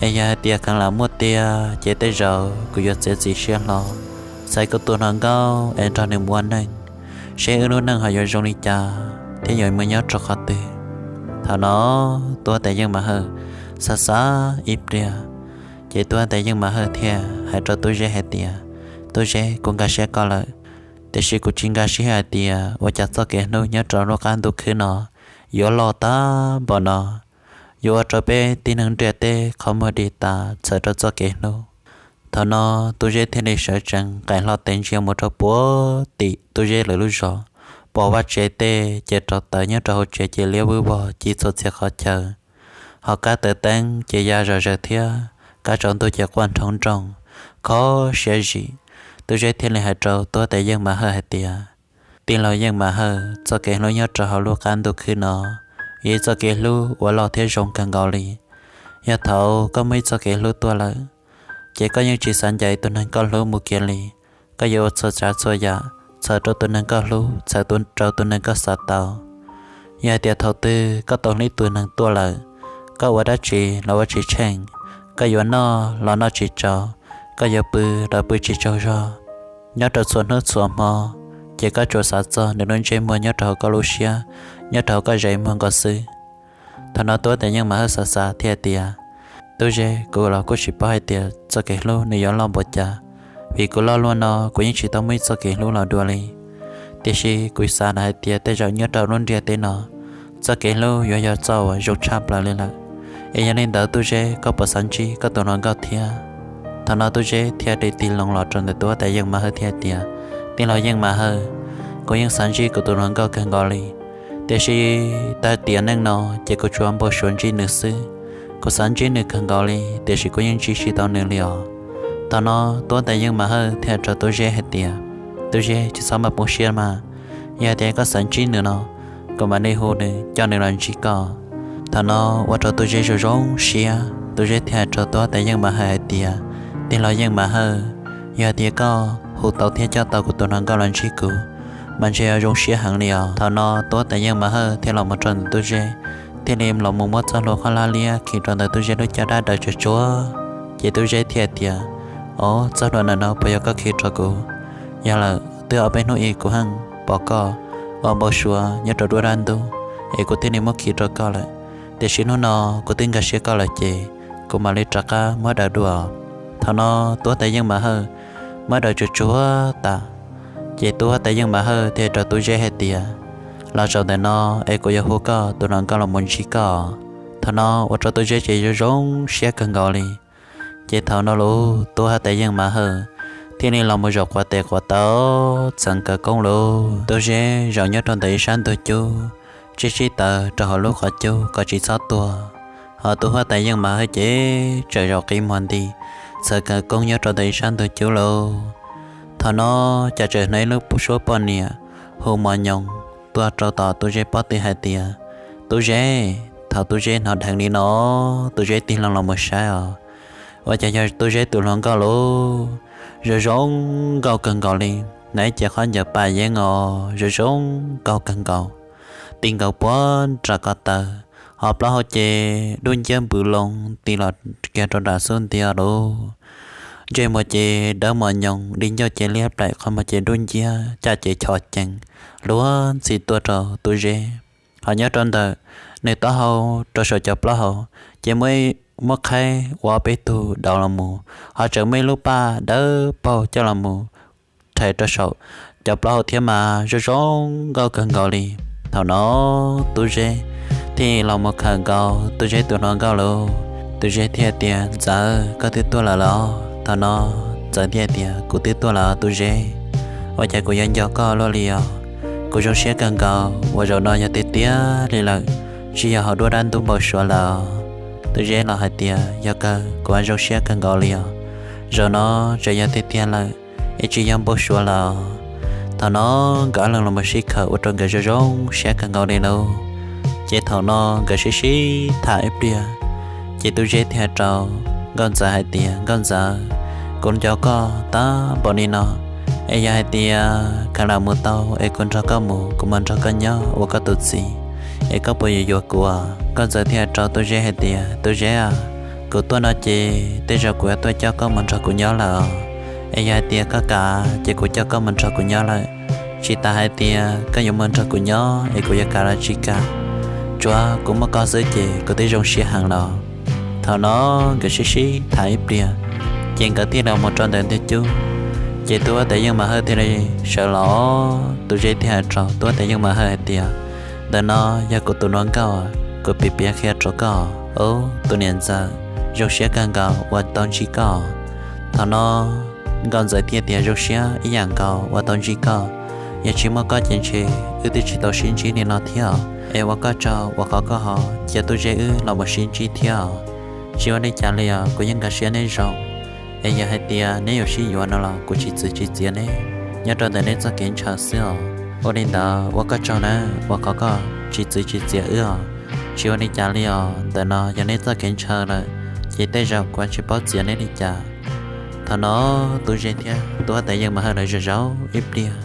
Es yog hais tias kheev lam muaj tiag, ces tej zaum kuv yuav txiav txim siab hlo xaiv kuv tus hluas nkauj es nrog nws mus ua neej, seb wb lub neej ho yuav zoo li cas thiab yuav mus nyob rau qhov twg. Thaum no Tub Huab Tais Yeej Mas Hawj xav xav ib pliag, ces Tub Huab Tais Yeej Mas Hawj thiaj hais rau Tub Zeb hais tias, Tub Zeb, kuv nkag siab koj lawm, tiam sis kuv tsis nkag siab hais tias ua cas txoj kev hlub nyob rau lub qab ntuj khwb no yuav loj tag npaum no, yuav ua rau peb tib neeg ntiaj teb qhov muag dim tas txhawm rau txoj kev hlub. Thaum no Tub Zeb thiaj li sawv tsees nqes hlo tes ntsia mus rau puag tim Tub Zeb lawv lub zos, pom vaj tsev tej ces rauv taws nyob rau hauv tsev ces liab vwj vog ci txhua txhia qhov chaw, ho kab taws teeb ces ya zom zaws thiab kab tsaus ntuj ces quaj nrhoov nroos, kho siab zim. Tub Zeb thiaj li hais rau Tub Huab Tais Yeej Mas Hawj hais tias, Tij laug Yeej Mas Hawj, txoj kev hlub nyob rau hauv lub qab ntuj khwb no yog ib txoj kev hlub uas loj thiab zoo kawg nkaus li. Yog thaum koj muaj ib txoj kev hlub tuaj lawm, ces koj yeej tsis xav ncaim tus neeg koj hlub mus kiag li. Koj yuav ua txhua tsav txhua yam txhawm rau tus neeg koj hlub, txhawm rau tus neeg koj xav tau. Yog hais tias thaum twg koj tau hlub tus neeg tuaj lawm, koj ua dab tsi los ua tsis tsheej, koj yuav noj los noj tsis tsau, koj yuav pw los pw tsis tsaug zog. Nyob rau txhua hnub txhua hmo, ces koj tsuas xav txog nws lub ntsej muag nyob rau hauv koj lub siab, nyob rau hauv koj zes muag nkaus xwb. Thaum no Tub Huab Tais Yeej Mas Hawj xav xav thiaj tias, Tub Zeb, kuv los kuj tsis paub hais tias txoj kev hlub nws yuav loj npaum cas, vim kuv loj luaj no kuv yeej tsis tau muaj ib txoj kev hlub los dua li. Tiam sis kuv xav hais tias tej zaum nyob rau lub ntiaj teb no, txoj kev hlub yuav yog txoj uas zoo tshaj plaws li lawm. Es yog li ntawd Tub Zeb, koj puas xav ntsib koj tus hluas nkauj thiab? Thaum no Tub Zeb thiaj li tig loo los rau ntawm Tub Huab Tais Yeej Mas Hawj thiaj tias, Tij laug Yeej Mas Hawj, kuv yeej xav ntsib kuv tus hluas nkauj kawg nkaus li. Tiam sis tag tiam neej no ces kuv tsuas npau suav ntsib nws xwb. Kuv xav ntsib nws kawg nkaus li, tiam sis kuv yeej ntsib tsis tau nws li os. Thaum no Tub Huab Tais Yeej Mas Hawj thiaj rau Tub Zeb hais tias, Tub Zeb, tsis txhob maj poob siab mas. Yog tias koj xav ntsib nws no, kuv mam li hu nws coj nws los ntsib koj. Thaum no ua rau Tub Zeb zoo zoo siab, Tub Zeb thiaj rau Tub Huab Tais Yeej Mas Hawj hais tias, Tij laug Yeej Mas Hawj, yog tias koj hu tau thiab coj tau kuv tus hluas nkauj los ntsib kuv, mas ntshe yuav zoo siab heev li os. Thaum no Tub Huab Tais Yeej Mas Hawj thiaj los mus rau ntawm Tub Zeb, thiaj li los mus muab txoj hlua khaub hlab liab khi rau ntawm Tub Zeb lub caj dab daws tsuag tsuag. Ces Tub Zeb thiaj tias, Ob, txoj hlua ntawm no puas yog koj khi rau kuv? Yog lawm, twb ob peb hnub ib kuv yeej pom koj ua npau suav nyob rau duab dab ntub, es kuv thiaj li muab khi rau koj lawm. Tiam sis hnub no kuv twb nkag siab koj lawm ces kuv mam li rov qab muab daws dua. Thaum no Tub Huab Tais Yeej Mas Hawj muab daws tsuag tsuag tas, ces Tub Huab Tais Yeej Mas Hawj thiaj rau Tub Zeb hais tias, Los zaum ntawm no es kuv yuav hu koj tus hluas nkauj los mus ntsib koj. Thaum no ua rau Tub Zeb ces zoo zoo siab kawg nkaus li. Ces thaum no los Tub Huab Tais Yeej Mas Hawj thiaj li los mus zaum quav tes quav taw txheev kawv koob lawm. Tub Zeb zaum nyob rau ntawm ib sab ntug cub, tsib tsib taws rau hauv lub qhov cub kom tsis txhob tuag. Hos Tub Huab Tais Yeej Mas Hawj ces tseem zaum qi muag nti txheev kawv koob nyob rau ntawm ib sab ntug cub lawm. Thaum no cas tseem hnov ib lub suab poj niam hu mos nyoos tuaj rau tom Tub Zeb pob tw hais tias, Tub Zeb. Thaum Tub Zeb hnov dheev li no, Tub Zeb tig loo los mus saib os, ua cas yog Tub Zeb tus hluas nkauj lawm. Zoo zoo nkauj kawg nkaus li, hnav ib ce khaub ncaws paj yeeb os, zoo zoo nkauj kawg nkaus, ti nkaus puag nram ko taw, hos plaub hau ces dub nciab npws loo ti los kiag rau nram xub ntiag lawm. Ntsej muag ces dawb mos nyoos, di ncauj ces liab plaim, qhov muag ces dub nciab, caj ces chos cees, luag ntxhi tuaj rau Tub Zeb. Hos nyob rau ntawm nws taub hau rau saum cov plaub hau ces muaj, muab qhaib ua ob peb tug dauv los mus, hos tseem muaj ib lub paj dawb paug coj los mus rhais rau saum cov plaub hau thiab mas zoo zoo nkauj kawg nkaus li. Thaum no Tub Zeb thiaj los mus khawm nkaus Tub Zeb tus hluas nkauj lawm. Tub Zeb thiaj tias, Ntxawm, koj twb tuaj lawm los? Thaum no Ntxawm thiaj tias, Kuv twb tuaj lawm Tub Zeb. Ua cas kuv yuav nco koj luaj li os? Kuv zoo siab kawg nkaus uas zaum no yog tiag tiag li lawm, tsis yog hauv duab dab ntub npau suav lawm. Tub Zeb los hais tias, Yog kawg, kuv zoo siab kawg nkaus li os. Zaum no tseem yog tiag tiag lawm, es tsis yog npau suav lawm. Thaum no nkawd ob leeg los mus sib khawm ua rau nkawd zoo zoo siab kawg nkaus li lawm. Ces thaum no nkawd sib sib tham ib pliag, ces Tub Zeb thiaj rau Nkauj Ntxawm hais tias, Nkauj Ntxawm, kuv nco koj tab npaum li no, es yog hais tias kheev lam mus tau es kuv nrog koj mus, kuv mus nrog koj nyob ua koj tus txiv, es koj puas yuav yuav kuv? Nkauj Ntxawm thiaj rau Tub Zeb hais tias, Tub Zeb a, kuv tuaj no ces tej zaum kuv yuav tuaj coj koj mus nrog kuv nyob lawm os. Es yog hais tias koj kam ces kuv coj koj mus nrog kuv nyob lawm. Tsis tas hais tias koj yuav mus nrog kuv nyob es kuv yuav kam los tsis kam, tsuav kuv muaj koj xwb ces kuv twb zoo siab heev los. Thaum no nkawd sib sib tham ib pliag, ces nkawd thiaj los mus rau ntawm ntug cub. Ces Tub Huab Tais Yeej Mas Hawj thiaj li sawv los, Tub Zeb thiaj hais rau Tub Huab Tais Yeej Mas Hawj hais tias, Ntawm no yog kuv tus hluas nkauj, kuv piav piav qhia rau koj. Ub, tus niam ntxawm, zoo siab kawg nkaus uas tau ntsib koj. Thaum no Nkauj Ntxawm thiaj tias, Zoo siab ib yam nkaus uas tau ntsib koj, yog tsis muaj koj ces ntshe wb twb tsis tau sib ntsib li no thiab. Es ua koj tsaug uas qhov koj ho coj Tub Zeb wb los mus sib ntsib thiab. Tsis ua li cas li os, kuv yeej nkag siab neb zoo. Es yog hais tias neb yuav sib yuav no los kuv tsis txwv tsis txiav neb nyob rau ntawm neb txoj kev ntshaw xwb os. Ua li ntawd ua koj tsaug nawb uas qhov koj tsis txwv tsis txiav wb os. Tsis ua li cas li os, ntawm no yog neb txoj kev ntshaw lawm, ces tej zaum kuv tsis paub txiav neb li cas. Thaum no Tub Zeb thiab Tub Huab Tais Yeej Mas Hawj lawv zaum zaum ib pliag,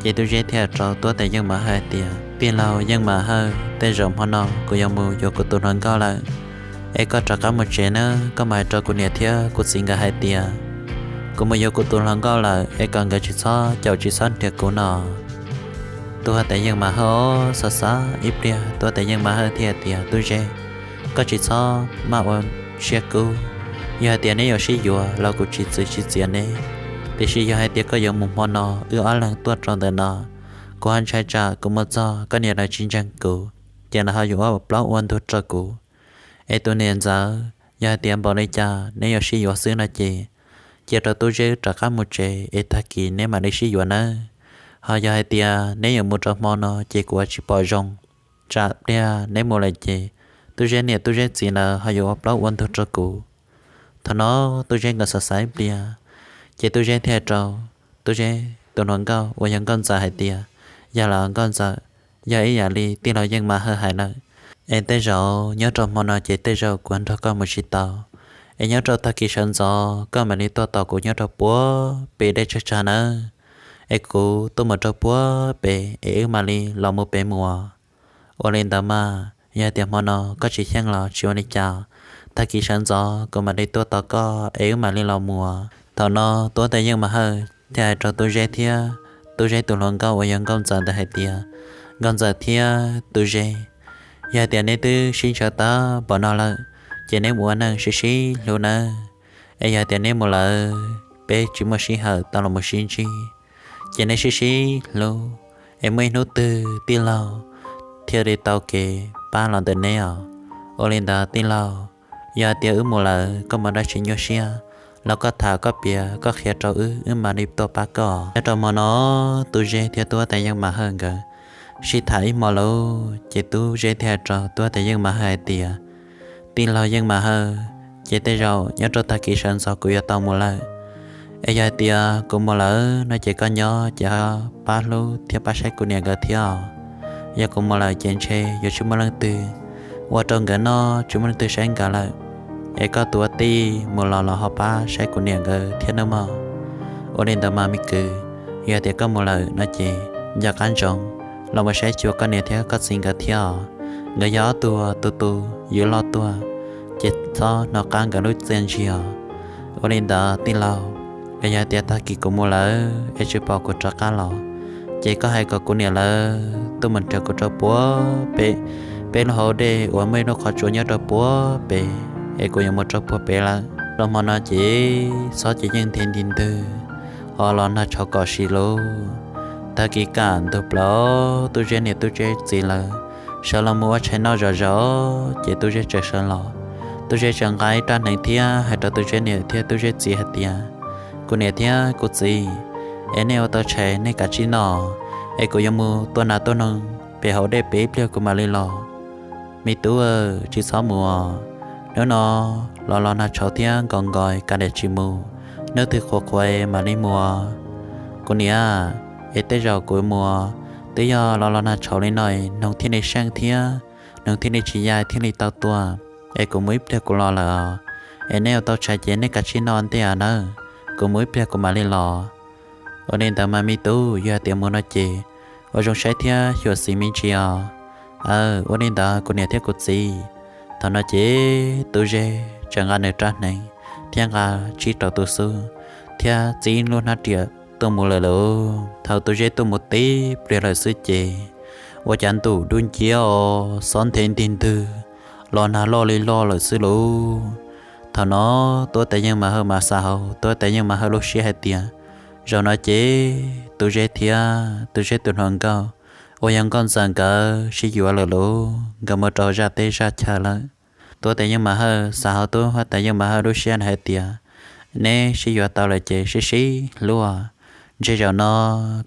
ces Tub Zeb thiaj rau Tub Huab Tais Yeej Mas Hawj hais tias, Tij laug Yeej Mas Hawj, tej zaum hmo no kuv yuav mus yuav kuv tus hluas nkauj lawm, es koj rov qab mus tsev nawb, koj mus hais rau kuv niam thiab kuv txiv nkawd hais tias kuv mus yuav kuv tus hluas nkauj lawm, es kom nkawd tsis txhob caum tsis txhob nrhiav kuv no. Tub Huab Tais Yeej Mas Hawj xav xav ib pliag, Tub Huab Tais Yeej Mas Hawj thiaj tias, Tub Zeb, koj tsis txhob maj ua siab kub. Yog hais tias neb yuav sib yuav los kuv tsis txwv tsis txiav neb, tiam sis yog hais tias koj yuav mus hmo no wb ob leeg tuaj rau ntawm no, kuv ho ntshai tsam kuv mus txog koj niam lawv tsis ntseeg kuv, ces lawv ho yuav ua plaub ua ntug rau kuv. Es tus niam ntxawm, yog hais tias npaum li cas neb yuav sib yuav xwb no ces cia rau Tub Zeb rov qab mus tsev es tag kis neb mam li sib yuav nawb. Ho yog hais tias neb yuav mus rau hmo no ces kuv ua tsis pom zoo, tsam pliag neb mus lawm ces Tub Zeb niam Tub Zeb txiv lawv ho yuav ua plaub ua ntug rau kuv. Thaum no Tub Zeb nkawd xav xav ib pliag, ces Tub Zeb thiaj rau Tub Zeb tus hluas nkauj uas yog Nkauj Ntxawm hais tias, Yog los Nkauj Ntxawm, yog ib yam li tij laug Yeej Mas Hawj hais lawm, es tej zaum nyob rau hmo no ces tej zaum kuv nrog koj mus tsis tau, es nyob rau tag kis sawv ntxov koj mam li tuaj tos kuv nyob rau puag pem dej tsawg tsag nawb, es kuv tuaj mus rau puag pem es wb mam li los mus pem mus. Ua li ntawd mas yog tias hmo no koj tsis xyeej los tsis ua li cas, tag kis sawv ntxov kuv mam li tuaj tos koj es wb mam li los mus. Thaum no Tub Huab Tais Yeej Mas Hawj thiaj hais rau Tub Zeb thiab Tub Zeb tus hluas nkauj uas yog Nkauj Ntxawm ntawd hais tias, Nkauj Ntxawm thiab Tub Zeb, yog hais tias neb twb sib ntshaw tag npaum no lawm, ces neb mus ua neej sib sib hlub nawb. Es yog hais tias neb mus lawm peb tsis muaj sij hawm tau los mus sib ntsib, ces neb sib sib hlub, es muaj ib hnub twg tij laug thiaj li tau kev pab los ntawm neb os. Ua li ntawd tij laug, yog hais tias wb mus lawm koj muaj dab tsi nyuaj siab los koj tham koj piav koj qhia rau wb, wb mam li tuaj pab koj. Nyob rau hmo no Tub Zeb thiab Tub Huab Tais Yeej Mas Hawj nkawd sib tham ib hmo lauj, ces Tub Zeb thiaj hais rau Tub Huab Tais Yeej Mas Hawj hais tias, Tij laug Yeej Mas Hawj, ces tej zaum nyob rau tag kis sawv ntxov kuv yuav tau mus lawm. Es yog hais tias kuv mus lawm no ces koj nyob ces ho pab hlub thiab pab saib kuv niam nkawd thiab os. Yog kuv mus lawm ces ntshe yuav tsis muaj leej twg ua rau nkawd noj, tsis muaj leej twg saib nkawd lawm. Es koj tus ua tij mus los los ho pab saib kuv niam nkawd thiab nawb mog. Ua li ntawd mas me kwv, yog tias koj mus lawm no ces nco qab ntsoov los mus saib xyuas koj niam thiab koj txiv nkawd thiab os. Nkawd yog ob tug tu tu ywv loj tuaj, ces txhob hnov qab nkawd lub txiaj ntsig os. Ua li ntawd tij laug, es yog tias tag kis kuv mus lawm es tsis pom kuv rov qab los, ces koj hais kom kuv niam lawv tuaj mus nrhiav kuv rau puag pem peb lub hauv dej uas muaj ib lub qhov tsua nyob rau puag pem, es kuv yuav mus rau puag pem lawm. Rau hmo no ces txhob ces yeej nthi nti ntwg ho los nag tshauv kom sim lauj. Tag kis kaj ntug plaws Tub Zeb niam Tub Zeb txiv lawv sawv los mus ua tshais noj zom zaws, ces Tub Zeb tseem sawv los. Tub Zeb tseem nqa ib rab hneev thiab hais rau Tub Zeb niam thiab Tub Zeb txiv hais tias, Kuv niam thiab kuv txiv, es nej ua tau tshais nej kav tsij noj, es kuv yuav mus tua nas tua noog pem hauv dej pem ib pliag kuv mam li los. Me tub, tsis txhob mus, hnub no los los nag tshauv thiab nkaus nkaus kav liam tsis mus, hnub twg qhuav qhuav mam li mus. Kuv niam, es tej zaum kuv mus, twb yog los los nag tshauv li no noog thiaj li seej thiab noog thiaj li tsis ya thiaj li tau tua, es kuv mus ib pliag kuv los lawm os. Es nej ua tau tshais ces nej kav tsij noj ntej nawb, kuv mus ib pliag kuv mam li los. Ua li ntawd mas me tub, yog tias mus no ces ua zoo saib thiab xyuam xim me ntsis os. Aw, ua li ntawd kuv niam thiab kuv txiv. Thaum no ces Tub Zeb tseem nqa nws rab hneev thiab nqa tsib rau tus xub thiab txib lub hnab riam tuaj mus lawm lauj. Thaum Tub Zeb tuaj mus tib pliag lawm xwb ces ua cas ntuj dub nciab os, xob nthe ntig ntwg, los nag loj li loj lawm xwb lauj. Thaum no Tub Huab Tais Yeej Mas Hawj mas xav hauv Tub Huab Tais Yeej Mas Hawj lub siab hais tias, zaum no ces Tub Zeb thiab Tub Zeb tus hluas nkauj uas yog Nkauj Ntxawm nkawd sib yuav lawm lauj, nkawd mus rau zaj teb zaj chaw lawm. Tub Huab Tais Yeej Mas Hawj xav hauv Tub Huab Tais Yeej Mas Hawj lub siab hais tias, neb sib yuav tau lawm ces sib sib hlub, ntshe zaum no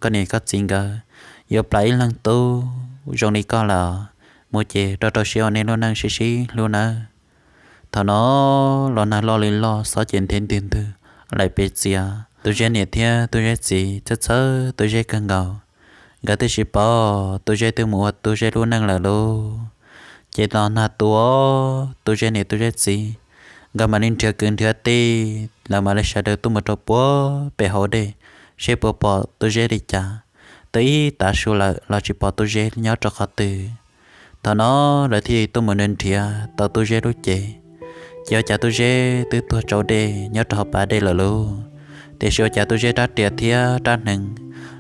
koj niam koj txiv nkawd yuav plam ib leeg tub zoo li koj lawm, mus ces rau rau siab ua nej lub neej sib sib hlub nawb. Thaum no los nag loj li loj, xob ces nthe ntwg ntwg laim pes txias. Tub Zeb niam thiab Tub Zeb txiv txhawj txhawj Tub Zeb kawg nkaus. Nkawd twb tsis paub Tub Zeb twb mus ua Tub Zeb lub neej lawm lauj. Ces los nag tuaj, Tub Zeb niam Tub Zeb txiv nkawd mam li nrhiav kwv nrhiav tij, lawv mam li sawv daws tuaj mus rau puag pem hauv dej, seb puas pom Tub Zeb li cas. Twb ib tav su lawm los tsis pom Tub Zeb nyob rau qhov twg. Thaum no lawv thiaj tuaj mus nrhiav tau Tub Zeb lub cev. Ces ua cas Tub Zeb twb tuag tsau dej nyob rau hauv pas dej lawm lauj. Tiam sis ua cas Tub Zeb rab riam thiab rab hneev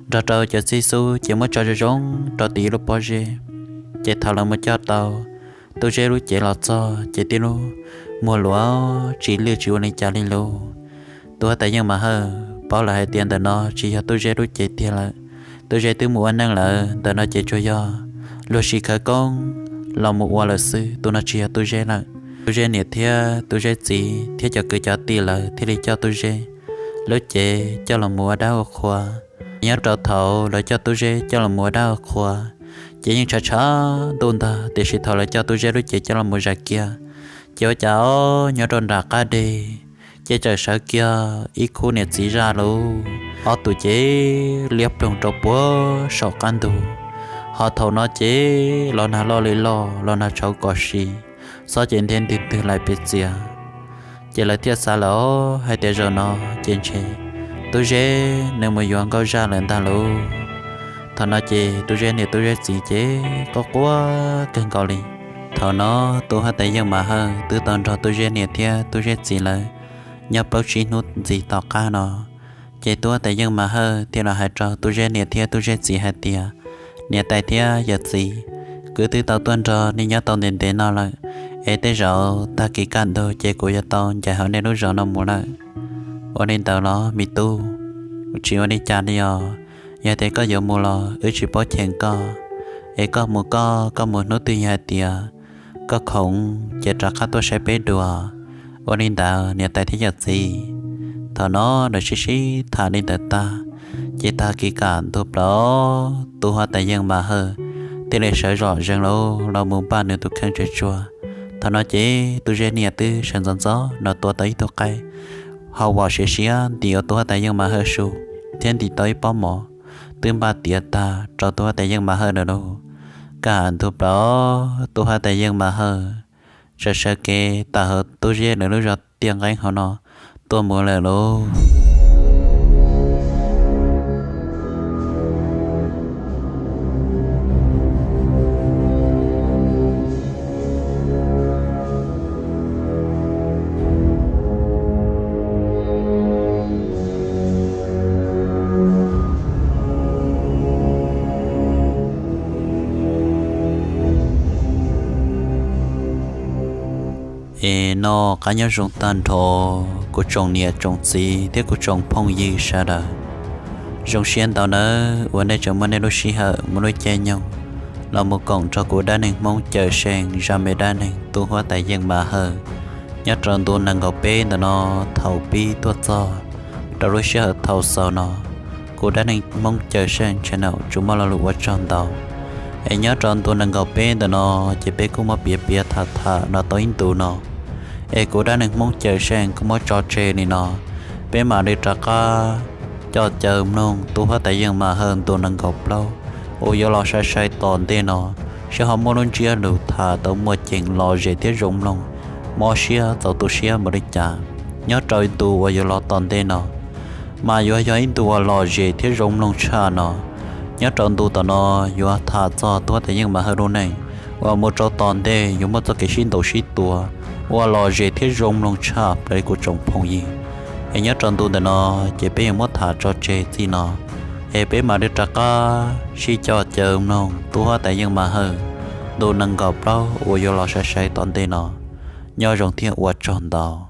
nrog rau cov txij xub ces muab tso zoo zoo rau tim ib lub pob zeb. Ces thaum lawv mus coj tau Tub Zeb lub cev los txog ces tib lub muag luav tsis lwj tsis ua li cas li lauj. Tub huab tais Yeej Mas Hawj paub lawm hais tias ntawm no tsis yog Tub Zeb lub cev tiag lawm. Tub Zeb twb mus ua neej lawm, ntawm no ces tsuas yog luag sim khawv koob los mus ua lawm xwb, tus no tsis yog Tub Zeb lawm. Tub Zeb niam thiab Tub Zeb txiv thiab cov kwv cov tij lawv thiaj li coj Tub Zeb lub cev coj los mus ua dab ua qhua. Nyob rau thaum lawv coj Tub Zeb coj los mus ua dab ua qhua, ces yeej tshav tshav ntuj ntag, tiam sis thaum lawv coj Tub Zeb lub cev coj los mus zais kiag, ces ua cas nyob rau nram qab deg ces txawm sawv kiag ib khub niam txiv zaj lauj. Ob tug ces liab ploog rau puag saum qab ntug. Ho thaum no ces los nag loj li loj, los nag tshauv kom si, xob ces nthe ntwg ntwg laim pes txias. Ces lawv thiaj xav lawm hais tias zaum no ces ntshe Tub Zeb nws mus yuav nkauj zaj lawm ntag lauj. Thaum no ces Tub Zeb niam Tub Zeb txiv ces quaj quaj kawg nkaus li. Thaum no Tub huab tais Yeej Mas Hawj twb tau nrog Tub Zeb niam thiab Tub Zeb txiv lawv nyob plaub tsib hnub ntxiv tom qab no, ces Tub huab tais Yeej Mas Hawj thiaj los hais rau Tub Zeb niam thiab Tub Zeb txiv hais tias, niam tais thiab yawm txiv, kuv twb tau tuaj nrog nej nyob tau ntev ntev no lawm, es tej zaum tag kis kaj ntug ces kuv yuav tau ncaim hauv nej lub zos no mus lawm. Ua li ntawd los me tub, tsis ua li cas li os. Yog tias koj yuav mus los wb tsis paub cheem koj, es koj mus koj, koj mus hnub twg yog hais tias koj khoom ces rov qab tuaj saib peb dua. Ua li ntawd niam tais thiab yawm txiv. Thaum no lawv sib sib tham li ntawd tag, ces tag kis kaj ntug plaws, Tub huab tais Yeej Mas Hawj thiaj li sawv zom zees los mus npaj nws tus kheej tsuag tsuag. Thaum no ces Tub Zeb niam twb sawv ntxov ntxov no tua tau ib tug qaib, ho vam siav siav ntim ua Tub huab tais Yeej Mas Hawj su, thiab ntim tau ib pob mov twb npaj tiav tag rau Tub huab tais Yeej Mas Hawj lawm lauj. Kaj ntug plaws, Tub huab tais Yeej Mas Hawj txawm sawv kev tawm hauv Tub Zeb lawv lub zos tiaj nqeeb hauv no tuaj mus lawm lauj. Es noj qab nyob zoo tag nrho kuv tsoom niam tsoom txiv thiab kuv tsoom phooj ywg sawv daws. Zoo siab ntau nawb uas nej tseem muab nej lub sij hawm muaj lub caij nyoog los mus koom nrog kuv dab neeg Hmoob Cawm Seej zaj me dab neeg Tub huab tais Yeej Mas Hawj nyob rau ntu nees nkaum peb ntawm no thaum pib tuaj txog rau lub sij hawm thaum xaus no. Kuv dab neeg Hmoob Cawm Seej channel tsuas muaj lo lus ua tsaug ntau. Es nyob rau ntu nees nkaum peb ntawm no ces peb kuj muab piav piav tham tham los tau ib ntu no. Es kuv dab neeg Hmoob Cawm Seej kuj muab tso tseg li no. Peb mam li rov qab coj caw mloog Tub huab tais Yeej Mas Hawj ntu nees nkaum plaub uas yuav los sai sai tom ntej no, seb ho muaj lub ntsiab lus tham tau muaj ceem lom zem thiab zoo mloog, mob siab txaus tu siab npaum li cas. Nyob rau ntu uas yuav los tom ntej no mas yuav yog ib ntu uas lom zem thiab zoo mloog tshaj no. Nyob rau ntu tom no yuav tham txog Tub huab tais Yeej Mas Hawj lub neej uas mus rau tom ntej yuav muaj txoj kev sib ntaus sib tua uas lom zem thiab zoo mloog tshaj plaws li kuv tsoom phooj ywg. Es nyob rau ntu ntawm no ces peb yuav muab tham tso tseg txij no, es peb mam li rov qab sib coj caw mloog Tub huab tais Yeej Mas Hawj ntu nees nkaum plaub uas yuav los sai sai tom ntej no. Nyob zoo thiab ua tsaug ntau.